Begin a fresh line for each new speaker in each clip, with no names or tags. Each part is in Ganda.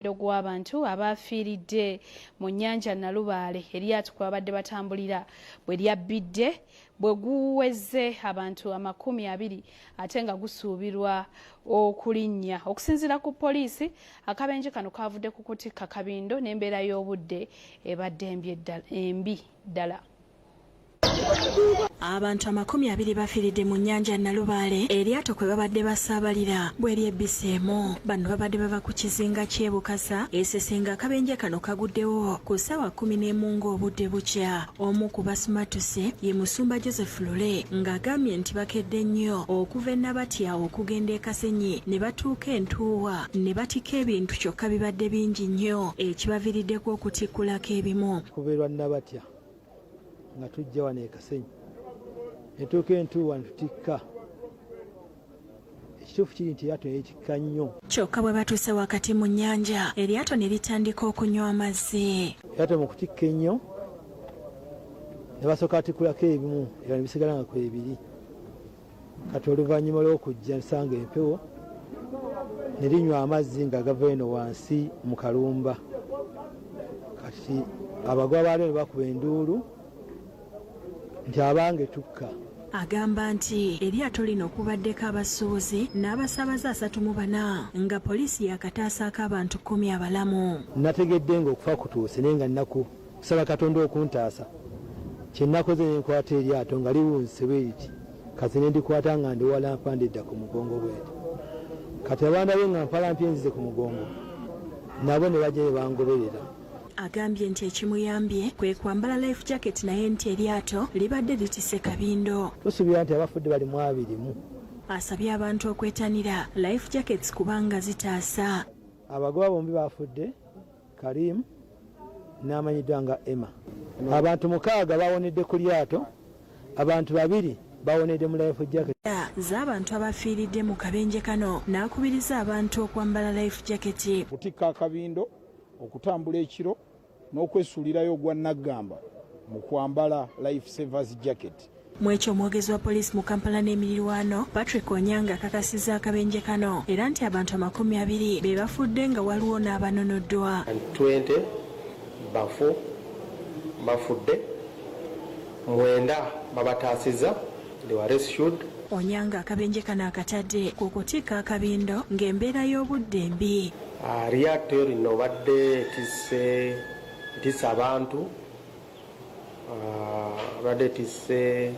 Gw'abantu abaafiiridde mu nnyanja Nalubaale eryato kwe babadde batambulira bwe lyabbidde bwe guweze abantu 20 ate nga gusuubirwa okulinnya. Okusinziira ku poliisi, akabenje kano kaavudde ku kutikka kabindo n'embeera y'obudde ebadde embi ddala.
Abantu 20 bafiiridde mu nnyanja Nalubaale eryato kwe babadde basaabalira bwe lyebbiseemu. Bano babadde bava ku kizinga ky'e Bukasa e Ssese ng'akabenje kano kaguddewo ku ssaawa 11 ng'obudde bukya. Omu ku basumattuse ye Musumba Joseph Lule ng'agambye nti bakedde nnyo okuva e Nabatya okugenda e Kasenyi ne batuuka e Ntuuwa ne batikka ebintu kyokka bibadde bingi nnyo ekibaviiriddeko okutikkulako ebimu.
Kuva e Lwa Nabatya nga tujja wano e Kasenyi ne tutuuka e Ntuuwa ne tutikka. Ekituufu kiri nti eryato ne litikka nnyo.
Kyokka bwe batuuse wakati mu nnyanja eryato ne litandika okunywa amazzi.
Eryato mu kutikka ennyo ne basooka batikkulako ebimu ebirala ne bisigala nga kwebiri. Kati oluvannyuma lw'okujja nsanga empewo ne linywa amazzi nga gava eno wansi mu kalumba. Kati abagoba baalyo ne bakuba enduulu nti abange tukka.
Agamba nti eryato lino kubaddeko abasuubuzi n'abasaabaze 34 nga poliisi yaakataasaako abantu 10 abalamu.
Nategedde ng'okufa kutuuse naye nga nnaku kusaba Katonda okuntaasa. Kye nakoze ne nkwata eryato nga liwunzise bwe liti kati ne ndikwata nga ndiwalampa ndidda ku mugongo bwenti. Kati abaana be nga mpalampye nzize ku mugongo nabo ne bajja ne bangoberera.
Agambye nti ekimuyambye kwe kwambala life jacket naye nti eryato libadde litisse kabindo.
Tusuubira nti abafudde bali mu abiri mu.
Asabye abantu okwetanira life jackets kubanga zitaasa.
Abagoba bombi bafudde, Karim n'amanyiddwa nga Emma. Abantu 6 bawonedde ku lyato, abantu 2 bawonedde mu life jacket.
Z'abantu abafiiridde mu kabenje kano n'akubiriza abantu okwambala life jacket.
Kutikka akabindo, okutambula ekiro n'okwesuulirayo ogwa nnaggamba mu kwambala life savers jacket.
Mu ekyo omwogezi wa poliisi mu Kampala n'emirirwano Patrick Onyango akakasizza akabenje kano era nti abantu 20 be bafudde nga waliwo n'abanonoddwa.
20 bafu bafudde, 9 babataasizza, they were rescued.
Onyango akabenje kano akatadde ku kutikka akabindo ng'embeera y'obudde mbi.
Eryato lino badde etisse abantu, badde etisse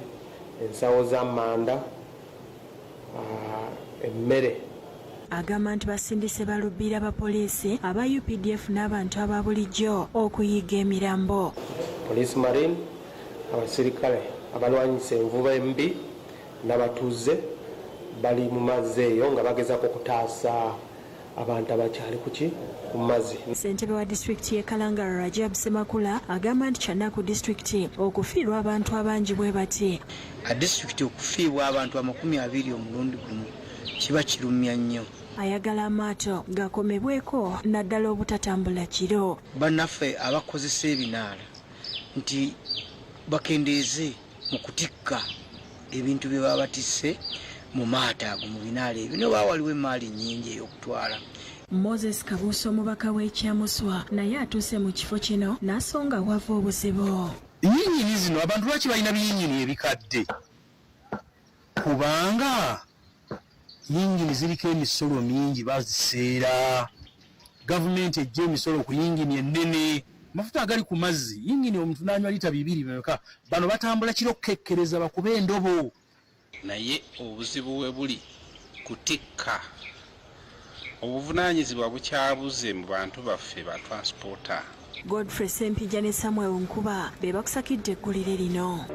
ensawo z'amanda, emmere.
Agamba nti basindise balubbiira ba poliisi aba UPDF n'abantu aba bulijjo okuyiga emirambo.
Police Marine, abasirikale abalwanyisa envuba embi n'abatuuze bali mu mazzi eyo nga bagezaako okutaasa abantu abakyali kuki ku mazzi.
Ssentebe wa disitulikiti y'e Kalangala Rajab Ssemakula agamba nti kyannaku disitulikiti okufiirwa abantu abangi bwe bati.
Disitulikiti okufiibwa abantu 20 omulundi gumu kiba kirumya nnyo.
Ayagala amaato gakomebweko naddala obutatambula kiro.
Bannaffe abakozesa ebinaala nti bakendeeze mu kutikka ebintu bye baba batisse mu maato ago mu binaala ebyo ne baba waliwo emmaali nnyingi ey'okutwala.
Moses Kabuusa omubaka w'e Kyamuswa naye atuuse mu kifo kino n'asonga awava obuzibu.
Yingini zino abantu lwaki balina biyingini ebikadde? Kubanga yingini ziriko emisolo mingi baziseera. Gavumenti ejja emisolo ku yingini ennene. Amafuta agali ku mazzi, yingini omuntu n'anywa lita 2 bimeka? Bano batambula kiro kukekkereza bakube endobo.
Naye obuzibu we buli kutikka. Obuvunaanyizibwa bukyabuze mu bantu baffe ba transporter.
Godfrey Ssempijja ne Samuel Nkuba be bakusakidde eggulire lino.